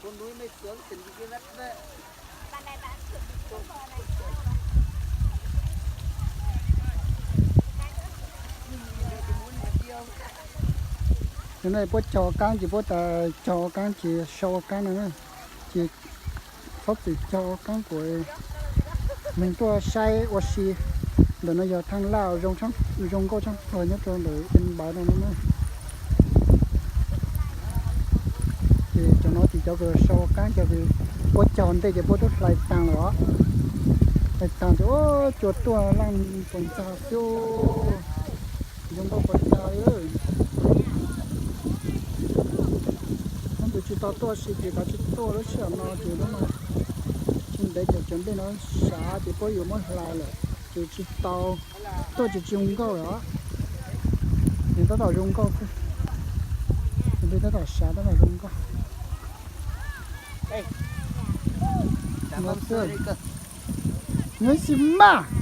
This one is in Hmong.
Nim no puab cog ua kaab ces puab tas cog ua kaab ces sau ua kaab no na. Ces txhob txwm cog ua kaab kuas neeg tuaj saib ua si. Ntawm no yog thaaj laj zoo nkauj tshaj plaws nyob rau ntawm Yên Bái no na. Ces cov no ces cov kws sau ua kaab cov kws puab cog ntej ces puab twb hlais taag lawm os. Hlais taag ces cua tuaj laaj puas ntxag xwb. Zoo nkauj puas ntxag li. Hnub twg tsis tau tuaj si ces kav tsij tuaj lub sij hawm no ces lub no tsis ntev ces cov ntej no sav ces puab yuav muab hlais lawm ces tsis tau tuaj ces tsis zoo nkauj lawm os. Nws tab tom zoo nkauj xwb. Cov ntej tab tom sav tab tom zoo nkauj. Nyob xwb mas.